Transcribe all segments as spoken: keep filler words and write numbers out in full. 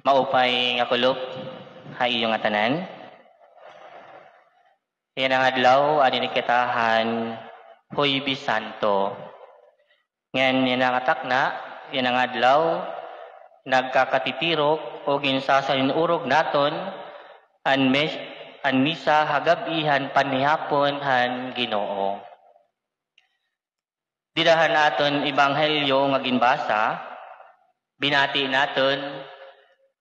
Maupay nga kulop ha iyo ngatanan. Yana nga adlaw, adi na kita han Huwebes Santo. Ngan yana nga takna, yana nga adlaw, nagkakatitirok o ginsasalin-urog naton an mes-, an misa ha gab-i han panihapon han Ginoo. Dida han aton ebanghelyo nga ginbasa, binati naton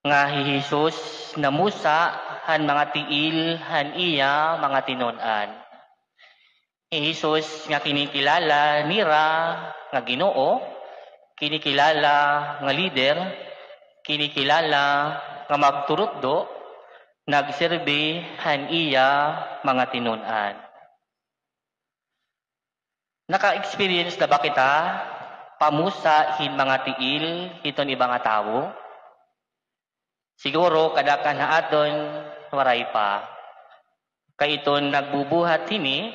nga hi Jesus namusa han mga tiil han iya mga tinun-an. Hi Jesus nga kinikilala nira nga Ginoo, kinikilala nga lider, kinikilala nga magturutdo, nagserbi han iya mga tinun-an. Naka-experience na ba kita pamusa hin mga tiil hiton iba nga tawo? Siguro kadakhan ha aton waray pa. Kay iton nagbubuhat hini,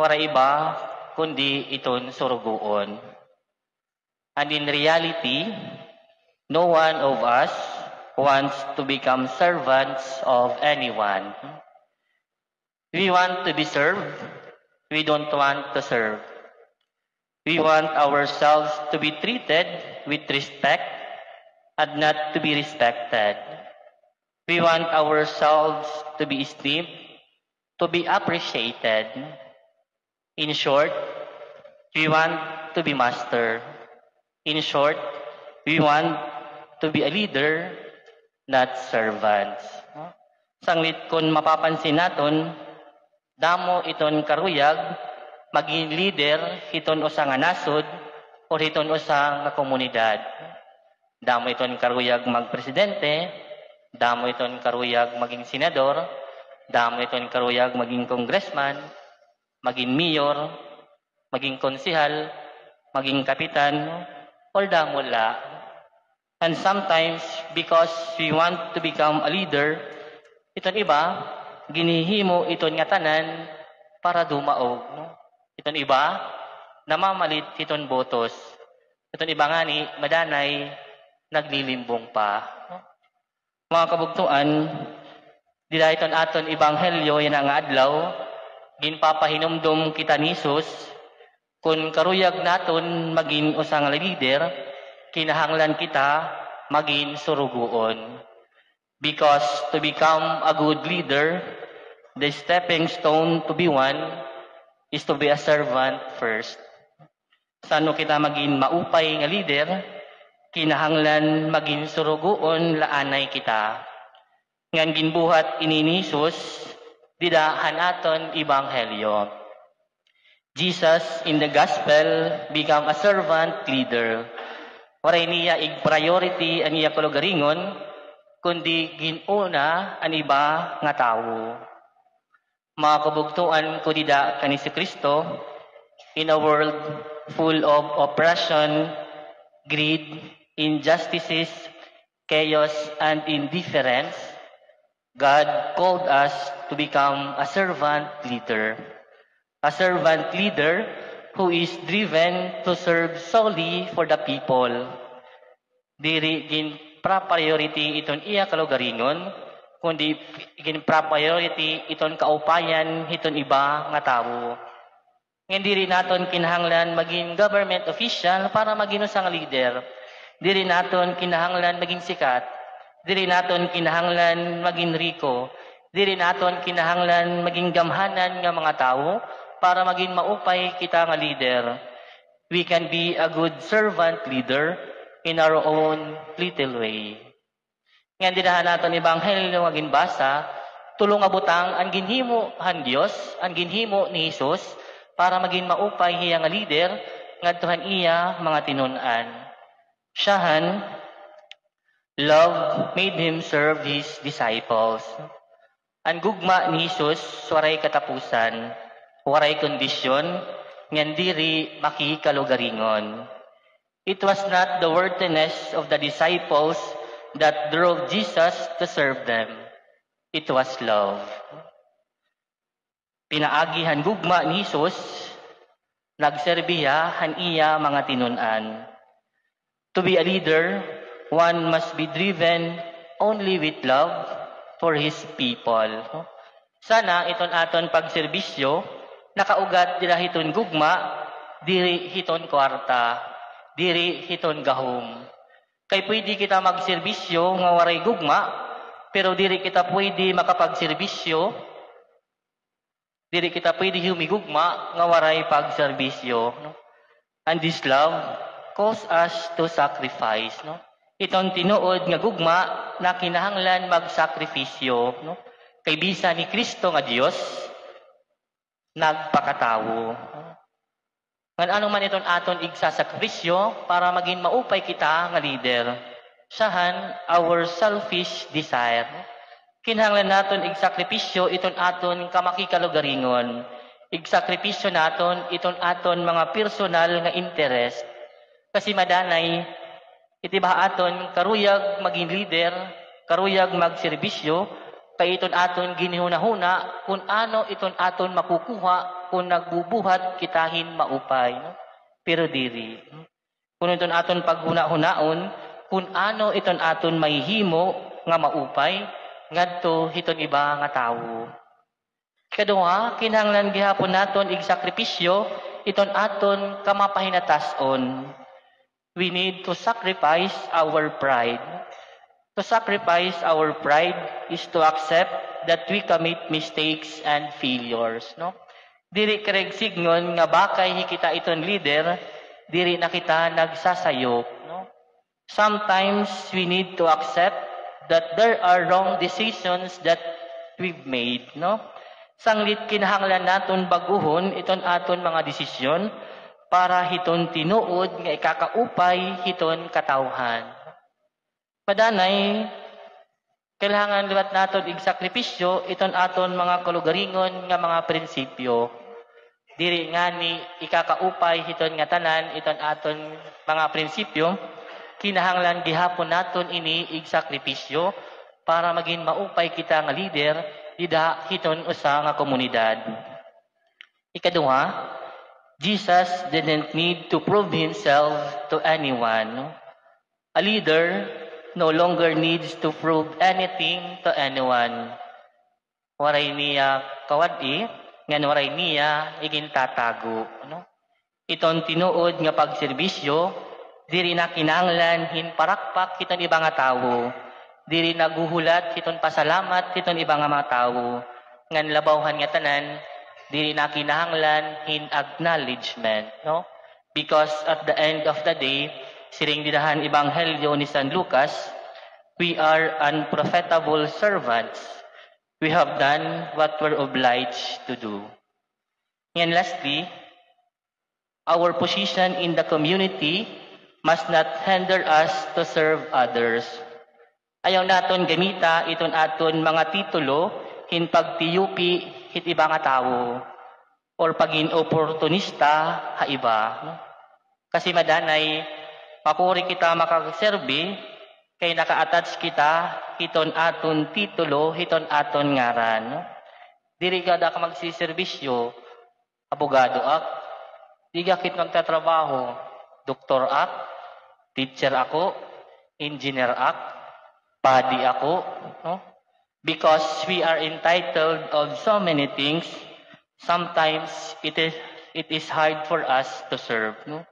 waray iba kundi iton surugoon. And in reality, no one of us wants to become servants of anyone. We want to be served. We don't want to serve. We want ourselves to be treated with respect and not to be respected. We want ourselves to be esteemed, to be appreciated. In short, we want to be master. In short, we want to be a leader, not servants. Sanglit kon mapapansin naton, damo iton karuyag magin leader hiton usa nga nasod or hiton usa nga komunidad. Damo iton karuyag magpresidente, damo iton karuyag magin senador, damo iton karuyag magin congressman, magin mayor, magin konsehal, magin kapitan, or damo la. And sometimes, because we want to become a leader, iton iba, ginhihimo iton ngatanan para dumaog, no? Iton iba, namamalit hiton botos. Iton iba ngani, madanay, naglilimbong pa, no? Mga kabugtoan, dida hiton aton ebanghelyo yana nga adlaw, ginpapahinumdom kita ni Jesus, kon karuyag naton magin usa nga lider, kinahanglan kita magin surugoon. Because to become a good leader, the stepping stone to be one is to be a servant first. San-o kita magin maupay nga lider, kinahanglan magin surugoon la anay kita. Ngan ginbuhat ini ni Jesus dida han aton ebanghelyo. Jesus in the gospel become a servant leader. Waray niya ig-priority an iya kalugaringon, kundi gin-una an iba nga tawo. Mga kabugtoan ko dida kan Jesucristo, in a world full of oppression, greed, injustices, chaos, and indifference, God called us to become a servant leader. A servant leader who is driven to serve solely for the people. Diri ginpra-priority iton iya kalugaringon, kundi ginpra-priority iton kaupayan hiton iba nga tawo. Ngan diri naton kinahanglan magin government official para magin usa nga lider. Diri naton kinahanglan magin sikat. Diri naton kinahanglan magin riko. Diri naton kinahanglan magin gamhanan nga mga tawo para magin maupay kita nga lider. We can be a good servant leader in our own little way. Ngan dida han aton ebanghelyo nga ginbasa, tulo nga butang an ginhimo han Dios, an ginhimo ni Jesus, para magin maupay hiya nga lider ngadto han iya mga tinun-an. Siyahan, love made him serve his disciples. An gugma ni Jesus waray katapusan, waray kondisyon, ngan diri makikalugaringon. It was not the worthiness of the disciples that drove Jesus to serve them. It was love. Pinaagi han gugma ni Jesus, nagserbi hiya han iya mga tinun-an. To be a leader, one must be driven only with love for His people. Sana iton aton pagserbisyo nakaugat dida hiton gugma, diri hiton kwarta, diri hiton gahom. Kay pwede kita magserbisyo nga waray gugma, pero diri kita pwede makapagserbisyo Diri kita pwede humigugma nga waray pagserbisyo, no? And this love calls us to sacrifice, no? Iton tinuod nga gugma na kinahanglan magsakripisyo, no? Kay bisan hi Kristo nga Dios, nagpakatawo, no? Ngan ano man iton aton igsasakripisyo para magin maupay kita nga lider? Sahan, our selfish desire. Kinahanglan naton igsakripisyo iton aton kamakikalugaringon. Igsakripisyo naton iton aton mga personal nga interest. Kasi madanay, Iti ba ha aton karuyag magin lider, karuyag magserbisyo, kay iton aton ginhunahuna kun ano iton aton makukuha kun nagbubuhat kita hin maupay, no? Pero diri. Kun iton aton paghunahunaon kun ano iton aton mahihimo nga maupay ngadto hiton iba nga tawo. Ikaduha, kinahanglan gihapon naton igsakripisyo iton aton kamapahinatas-on. We need to sacrifice our pride. To sacrifice our pride is to accept that we commit mistakes and failures, no? Diri karuyag sidngon nga bakay hi kita iton lider, diri na kita nagsasayop, no? Sometimes we need to accept that there are wrong decisions that we've made, no? Sanglit kinahanglan naton bag-ohon iton aton mga desisyon para hiton tinuod nga ikakaupay hiton katawhan. Madanay, kailangan liwat naton igsakripisyo iton aton mga kalugaringon nga mga prinsipyo. Diri ngani ikakaupay hiton ngatanan iton aton mga prinsipyo, kinahanglan gihapon naton ini igsakripisyo para magin maupay kita nga lider dida hiton usa nga komunidad. Ikaduha, Jesus didn't need to prove himself to anyone. A leader no longer needs to prove anything to anyone. Waray niya kawad-i, ngan waray niya igintatago, no? Iton tinuod nga pagserbisyo, diri na kinahanglan hin parakpak hiton iba nga tawo, diri naghuhulat hiton pasalamat hiton iba nga mga tawo, ngan labaw han ngatanan, diri na kinahanglan hin acknowledgement, no? Because at the end of the day, siring dida han Ebanghelyo ni San Lucas, we are unprofitable servants. We have done what we're obliged to do. And lastly, our position in the community must not hinder us to serve others. Ayaw naton gamita iton aton mga titulo hin pagtiyupi hit iba nga tawo or pagin oportunista ha iba, no? Kasi madanay, makuri kita makagserbi kay naka-attach kita hiton aton titulo, hiton aton ngaran, no? Diri gad ak magsiserbisyo, abogado ak. Diri gad ak magtatrabaho, doktor ak, teacher ako, engineer ak, padi ako, no? Because we are entitled of so many things, sometimes it is, it is hard for us to serve, no?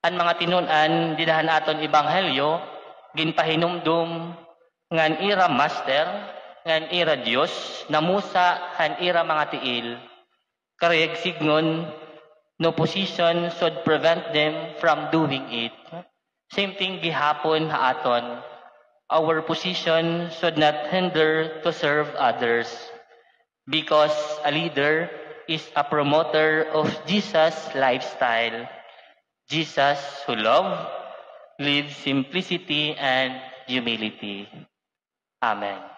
An mga tinun-an dida han aton ebanghelyo, ginpahinumdom ngan ira master, ngan ira Dios, namusa han ira mga tiil. Karuyag sidngon, no position should prevent them from doing it. Same thing gihapon ha aton. Our position should not hinder to serve others. Because a leader is a promoter of Jesus' lifestyle. Jesus who love, lives simplicity and humility. Amen.